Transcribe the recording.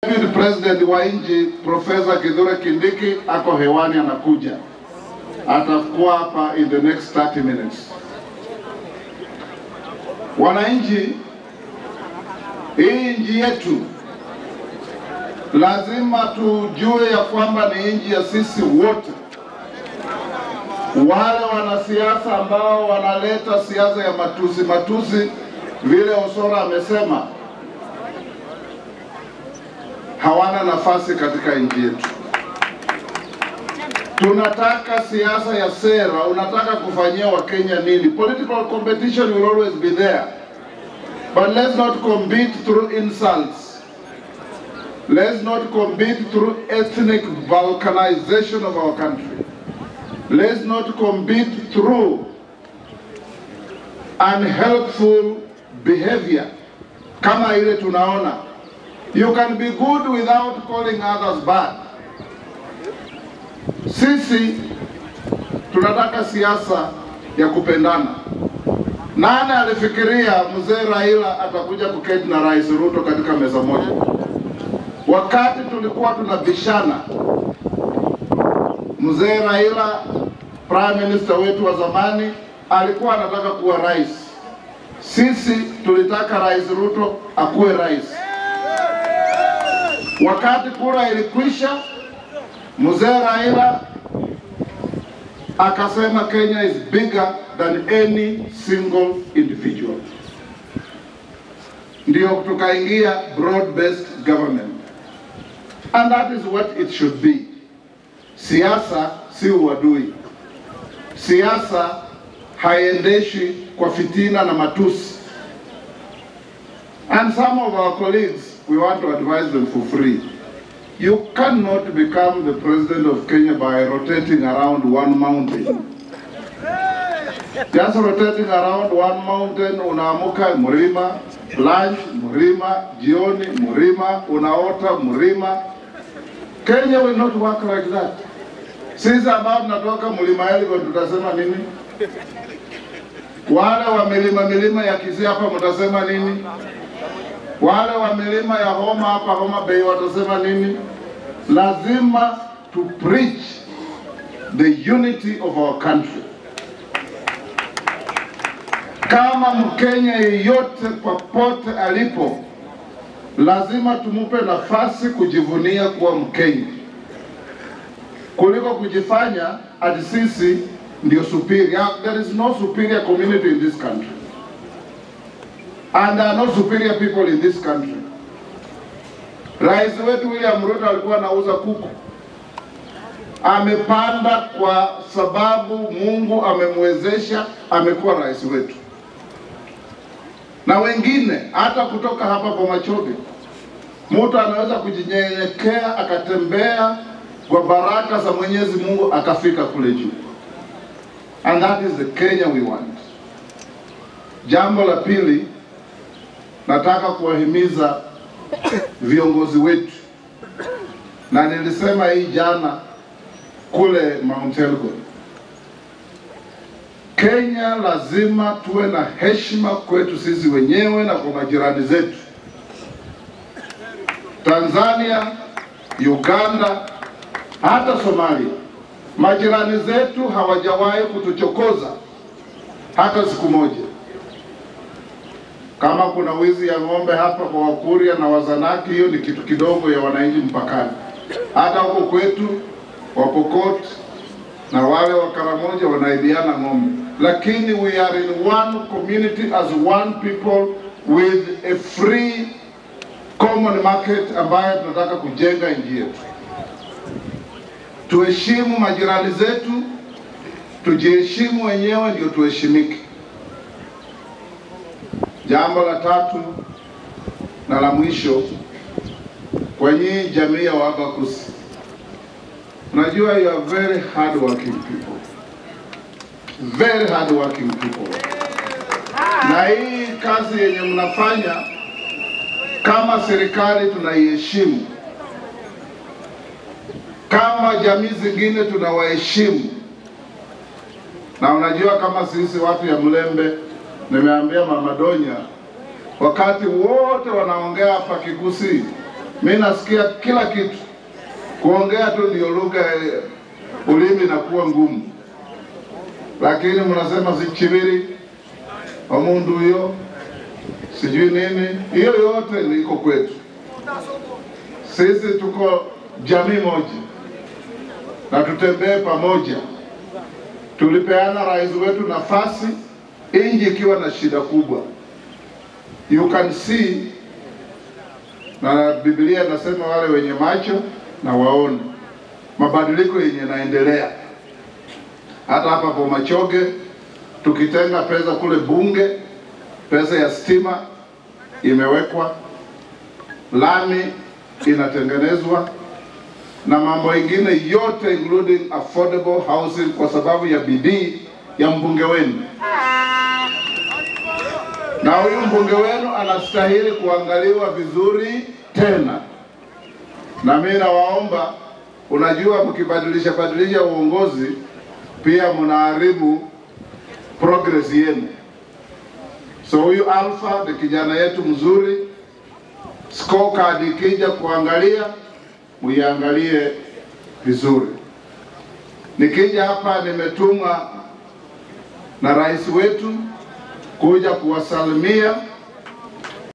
Deputy President wa nchi Professor Kithure Kindiki ako hewani, anakuja, atakuwa hapa in the next 30 minutes. Wananchi, hii nchi yetu lazima tujue ya kwamba ni nchi ya sisi wote. Wale wanasiasa ambao wanaleta siasa ya matusi matusi, vile Osora amesema, hawana nafasi katika nchi yetu. Tunataka siasa ya sera. Unataka kufanyia Wakenya nini? Political competition will always be there, but let's not compete through insults. Let's not compete through ethnic balkanization of our country. Let's not compete through unhelpful behavior kama ile tunaona. You can be good without calling others bad. Sisi tunataka siasa ya kupendana. Nani alifikiria mzee Raila atakuja kuketi na Rais Ruto katika meza moja? Wakati tulikuwa tunabishana, mzee Raila, prime minister wetu wa zamani, alikuwa anataka kuwa rais. Sisi tulitaka Rais Ruto akuwe rais. Wakati kura ilikwisha, mzee Raila akasema Kenya is bigger than any single individual. Ndio tukaingia broad-based government. And that is what it should be. Siasa si uadui. Siasa haiendeshi kwa fitina na matusi. And some of our colleagues, we want to advise them for free. You cannot become the president of Kenya by rotating around one mountain. Just rotating around one mountain, unaamuka mlima, lunch mlima, jioni mlima, unaota mlima. Kenya will not work like that. Sisi ambao tunatoka mlima Elgon tutasema nini? Wale wa milima milima ya Kisii hapa mtasema nini? Wale wa milima ya Homa hapa Homa Bay watasema nini? Lazima to preach the unity of our country. Kama Mkenya yeyote popote alipo, lazima tumupe nafasi kujivunia kuwa Mkenya, kuliko kujifanya ati sisi ndio superior. There is no superior community in this country. And there are no superior people in this country. Rais wetu William Ruto alikuwa anauza kuku. Amepanda kwa sababu Mungu amemwezesha, amekuwa rais wetu. Na wengine hata kutoka hapa Bomachoge, mtu anaweza kujinyenyekea akatembea kwa baraka za Mwenyezi Mungu akafika kule juu. And that is the Kenya we want. Jambo la pili, nataka kuwahimiza viongozi wetu, na nilisema hii jana kule Mount Elgon. Kenya lazima tuwe na heshima kwetu sisi wenyewe na kwa majirani zetu. Tanzania, Uganda, hata Somalia. Majirani zetu hawajawahi kutuchokoza hata siku moja. Kama kuna wizi ya ng'ombe hapa kwa Wakuria na Wazanaki, hiyo ni kitu kidogo ya wananchi mpakani. Hata huko kwetu Wapokot na wale wa Karamoja wanaibiana ng'ombe. Lakini we are in one community as one people with a free common market ambayo tunataka kujenga nchi yetu. Tuheshimu majirani zetu, tujiheshimu wenyewe ndio tuheshimike. Jambo la tatu na la mwisho, kwa nyinyi jamii ya Wabakusi, unajua you are very hard working people. Very hard working people. Na hii kazi yenye mnafanya kama serikali tunaiheshimu. Kama jamii zingine tunawaheshimu. Na unajua kama sisi watu ya Mlembe, nimeambia Mama Donya, wakati wote wanaongea hapa Kigusii, Mimi nasikia kila kitu. Kuongea tu ndio lugha, ulimi inakuwa ngumu. Lakini mnasema zichibiri omundu huyo sijui nini, hiyo yote niko kwetu. Sisi tuko jamii moja na tutembee pamoja. Tulipeana rais wetu nafasi inji ikiwa na shida kubwa. You can see, na Biblia inasema wale wenye macho na waone mabadiliko yenye naendelea. Hata hapa Bomachoge tukitenga pesa kule bunge, pesa ya stima imewekwa, lami inatengenezwa na mambo ingine yote including affordable housing, kwa sababu ya bidii ya mbunge wenu. Na huyu mbunge wenu anastahili kuangaliwa vizuri tena. Na mimi nawaomba, unajua mkibadilisha badilisha uongozi pia mnaharibu progress yenu. So huyu Alpha ni kijana yetu mzuri. Scorecard ikija kuangalia, muiangalie vizuri. Nikija hapa nimetumwa na rais wetu kuja kuwasalimia